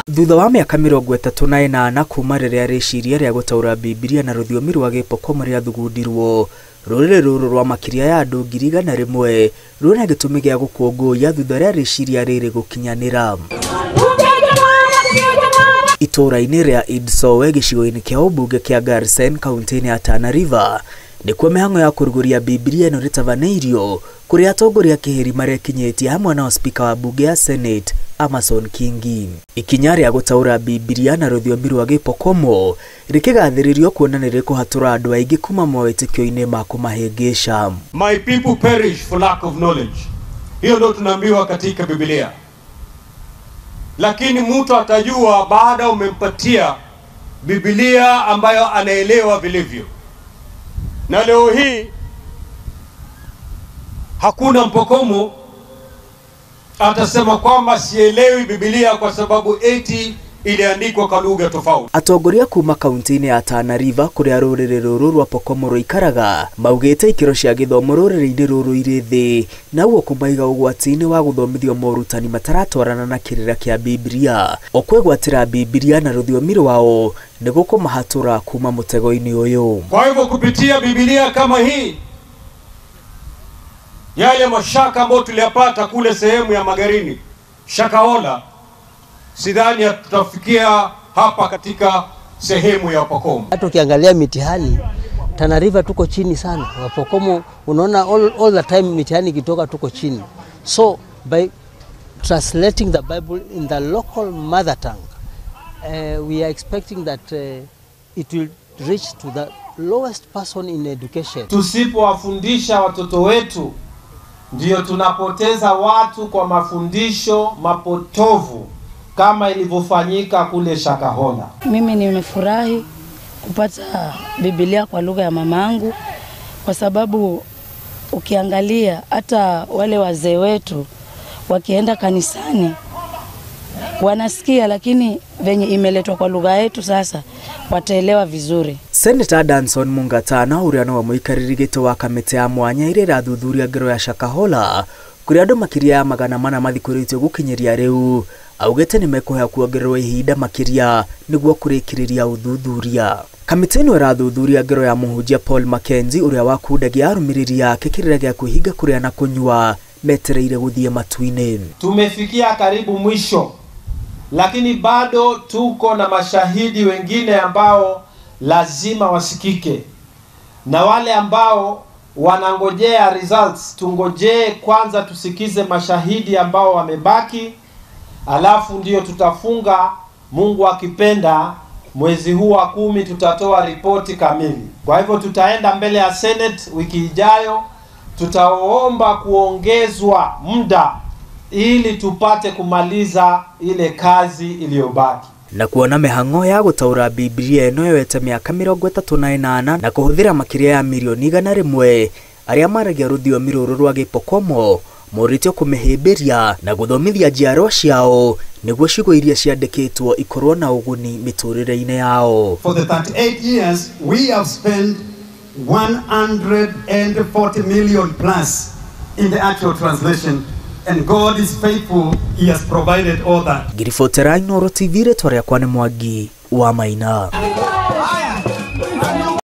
Thutha wa mĩaka 38 kuma rĩrĩa rĩciria rĩa gũtaũra Bibilia na rũthiomi rwa Gĩpokomo rĩathugundirwo, rũrĩrĩ rũrũ rwa makĩria ya andũ 100,000 rwĩna gĩtũmi gĩa gũkũngũiya thutha rĩa rĩciria rĩrĩ gũkinyanĩra. Itũũra-inĩ rĩa Idsowe gĩcigo-inĩ kĩa ũmbunge kĩa Garsen kaunti-inĩ ya Tana River nĩkuo mĩhang'o ya kũrugũria Bibilia ĩno rĩtabanĩirio kũrĩa atongoria kĩhĩri marekinyĩtie hamwe na spika wa bunge ya Senate Amason Kingi. Ikinya rĩa gũtaũra Bibilia na rũthiomi rwa Gĩpokomo rĩkĩgathĩrĩrio kuona nĩ rĩkũhatũra andũ aingĩ kuma mawĩtĩkio-inĩ ma kũmahĩngĩca. My people perish for lack of knowledge. Hiyo ndio tunaambiwa katika Biblia. Lakini mtu atajua baada umempatia Biblia ambayo anaelewa vilivyo. Na leo hii hakuna Mpokomo atasema kwamba sielewi Biblia kwa sababu eti iliandikwa kwa lugha tofauti. Atongoria kuma kaunti-inĩ ya Tana River kũrĩa rũrĩrĩ rũrũ rwa Pokomo rũikaraga maugĩte ikĩro cia gĩthomo rũrĩrĩ-inĩ rũrũ irĩ thĩ na ũguo kũmaiga ũgwati-inĩ wa gũthomithio morutani mataratwarana na kĩrĩra kĩa Biblia. O kwĩgwatĩra Biblia na rũthiomi rwao nĩ gũkũmahatũra kuma mũtego-inĩ ũyũ. Kwa hivyo kupitia Biblia kama hii, yale mashaka ambayo tuliyapata kule sehemu ya Magarini, Shakahola, sidhani tutafikia hapa katika sehemu ya Pokomo. Hata ukiangalia mitihani Tana River tuko chini sana. Wapokomo unaona all the time mitihani ikitoka tuko chini. So by translating the Bible in the local mother tongue, we are expecting that it will reach to the lowest person in education. Tusipowafundisha watoto wetu ndio tunapoteza watu kwa mafundisho mapotovu kama ilivyofanyika kule Shakahola. Mimi nimefurahi kupata Biblia kwa lugha ya mamangu kwa sababu ukiangalia hata wale wazee wetu wakienda kanisani wanasikia, lakini venye imeletwa kwa lugha yetu sasa wataelewa vizuri. Senator Danson Mungatana ũrĩa no mũikarĩri gĩtĩ wa kamĩtĩ ya mwanya ĩrĩa ĩrathuthuria ngero ya Shakahola kũrĩa andũ makĩria ya 400 mathikũrĩtio gũkinyĩria rĩu augĩte nĩ mekũheo kuongererwo ihinda makĩria nĩguo kũrĩkĩrĩria ũthuthuria. Kamĩtĩ ĩno ĩrathuthuria ngero ya mũhunjia Paul Mackenzie ũrĩa wakundagia arũmĩrĩri ake kĩrĩra gĩa kwĩhinga kũrĩa na kũnyua metereire gũthiĩ matu-inĩ. Tumefikia karibu mwisho, lakini bado tuko na mashahidi wengine ambao lazima wasikike, na wale ambao wanangojea results tungojee kwanza tusikize mashahidi ambao wamebaki, alafu ndio tutafunga. Mungu akipenda mwezi huu wa 10 tutatoa ripoti kamili. Kwa hivyo tutaenda mbele ya Senate wiki ijayo, tutaomba kuongezwa muda ili tupate kumaliza ile kazi iliyobaki. Na kuona mĩhang'o ya gũtaũra Biblia ĩno yoete mĩaka 38 na kũhũthĩra makĩria ya mirioni 100 arĩa maragia rũthiomi rũrũ rwa Gĩpokomo morĩtio kũmĩhĩmbĩria na gũthomithia njiarwa ciao nĩguo ciugo iria ciandĩkĩtwo ikorwo na ũguni mĩtũrĩre-inĩ yao. For the 38 years we have spent 140 million plus in the actual translation, and God is faithful, he has provided all that. Ngiribotera Inooro TV, rĩtwa rĩakwa nĩ Mwangi wa Maina.